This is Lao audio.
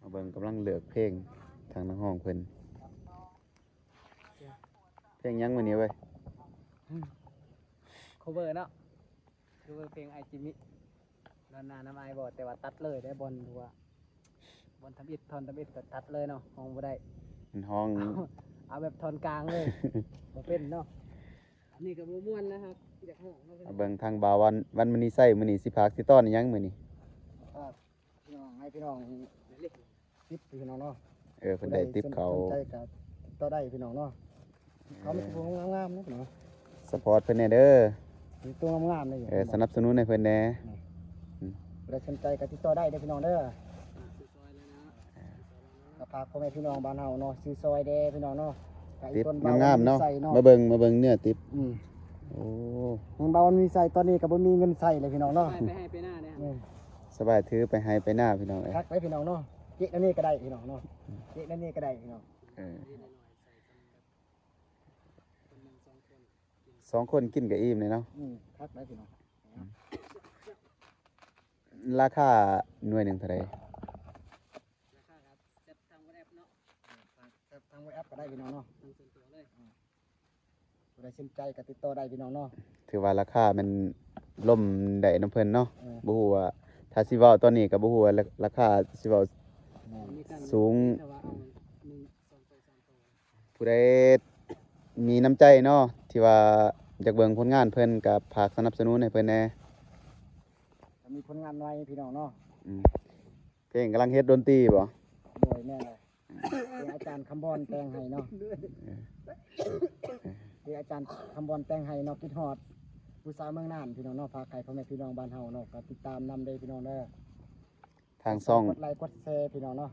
ມາເບິ່ງກຳລັງເລືອກເພງ ທາງນັກຮ້ອງເພິ່ນ. ເພງຫຍັງມື້ນີ້ເວີຍ? ຄັບເວີເນາະ ຄັບເວີເພງອ້າຍຈິມມີ້ ນອນໜ້ານຳອ້າຍບໍ່ ແຕ່ວ່າຕັດເລີຍເດ້ ບ່ອນທີ່ວ່າ ບ່ອນທຳອິດ ທ່ອນທຳອິດກໍຕັດເລີຍເນາະ ຮ້ອງບໍ່ໄດ້ ມັນຮ້ອງ ເອົາແບບທ່ອນກາງເລີຍ ບໍ່ເປັນເນາະ. ອັນນີ້ກໍບໍ່ມ່ວນນະ ຫາກຢາກຮ້ອງເນາະ. ມາເບິ່ງທາງບ່າວວັນ ວັນມະນີໄຊ ມື້ນີ້ຊິພາກຊິຕ້ອນອີ່ຫຍັງມື້ນີ້? ອ່າ ພີ່ນ້ອງ ໃຫ້ພີ່ນ້ອງຕິບພີ່ນ້ອງເນາະ. ເອີ ເພິ່ນໄດ້ຕິບເຂົາ ຜູ້ໃດສົນ ສົນໃຈກໍຕິດຕໍ່ໄດ້ພີ່ນ້ອງເນາະ. ເຂົາມີແຕ່ຜູ້ງາມໆເນາະ ສະພອດເພິ່ນແດ່ເດີ ມີແຕ່ງາມໆເລີຍ. ເອີ ສະໜັບສະໜູນໃຫ້ເພິ່ນແດ່. ອືມ ຜູ້ໃດສົນໃຈກໍຕິດຕໍ່ໄດ້ເດີພີ່ນ້ອງເດີ. ກໍຝາກພໍ່ແມ່ພີ່ນ້ອງບ້ານເຮົາເນາະ ຊື້ຊ່ອຍແດ່ພີ່ນ້ອງເນາະ. ຕິບງາມໆເນາະ ມາເບິ່ງ ມາເບິ່ງເນື້ອຕິບ. ອືມ ໂອ້ ເຫັນບ່າວວັນມີໄຊຕອນນີ້ກໍບໍ່ມີເງິນໃຊ້ເລີຍພີ່ນ້ອງເນາະ. ໄປໄຮ່ໄປນາແດ່ ສະບາຍ ຖືໄປໄຮ່ໄປນາພີ່ນ້ອງເອີຍ. ຄັກໄດ໋ພີ່ນ້ອງເນາະ ເກະແນວນີ້ກໍໄດ້ພີ່ນ້ອງເນາະ ເກະແນວນີ້ກໍໄດ້ພີ່ນ້ອງ. ເອີ ສອງຄົນກິນກໍອີ່ມເລີຍເນາະ. ອືມ ຄັກໄດ໋ພີ່ນ້ອງ. ລາຄາໜ່ວຍໜຶ່ງເທົ່າໃດ? ລາຄາກໍແຊັດທາງວັອດແອັບເນາະ ແຊັດທາງວັອດແອັບກໍໄດ້ພີ່ນ້ອງເນາະ ທາງສ່ວນຕົວເລີຍ. ອືມ ຜູ້ໃດສົນໃຈກໍຕິດຕໍ່ໄດ້ພີ່ນ້ອງເນາະ. ຖືວ່າລາຄາມັນລົມໄດ້ນຳເພິ່ນເນາະ. ເອີ ບໍ່ຮູ້ວ່າ ຖ້າຊິເວົ້າຕອນນີ້ກໍບໍ່ຮູ້ວ່າລາ ລາຄາຊິເວົ້າ ແມ່ນ ສູງ ມີການ ແຕ່ວ່າເອົາໜຶ່ງ ສອງໂຕ ສາມໂຕ. ຜູ້ໃດມີນ້ຳໃຈເນາະ ທີ່ວ່າຢາກເບິ່ງຜົນງານເພິ່ນ ກໍຝາກສະໜັບສະໜູນໃຫ້ເພິ່ນແດ່. ກໍມີຜົນງານໃໝ່ພີ່ນ້ອງເນາະ. ອືມ ເພງກຳລັງເຮັດດົນຕີບໍ່? ໂດຍ ແມ່ນເລີຍ ເພງອາຈານຄຳບອນແຕ່ງໃຫ້ເນາະ. ເພງອາຈານຄຳບອນແຕ່ງໃຫ້ເນາະ ຄິດຮອດຜູ້ສາວເມືອງນານພີ່ນ້ອງເນາະ. ຝາກໃຫ້ພໍ່ແມ່ພີ່ນ້ອງບ້ານເຮົາເນາະ ກໍຕິດຕາມນຳເດີພີ່ນ້ອງເດີ. ທາງຊ່ອງ ກົດໄລກົດແຊພີ່ນ້ອງເນາະ.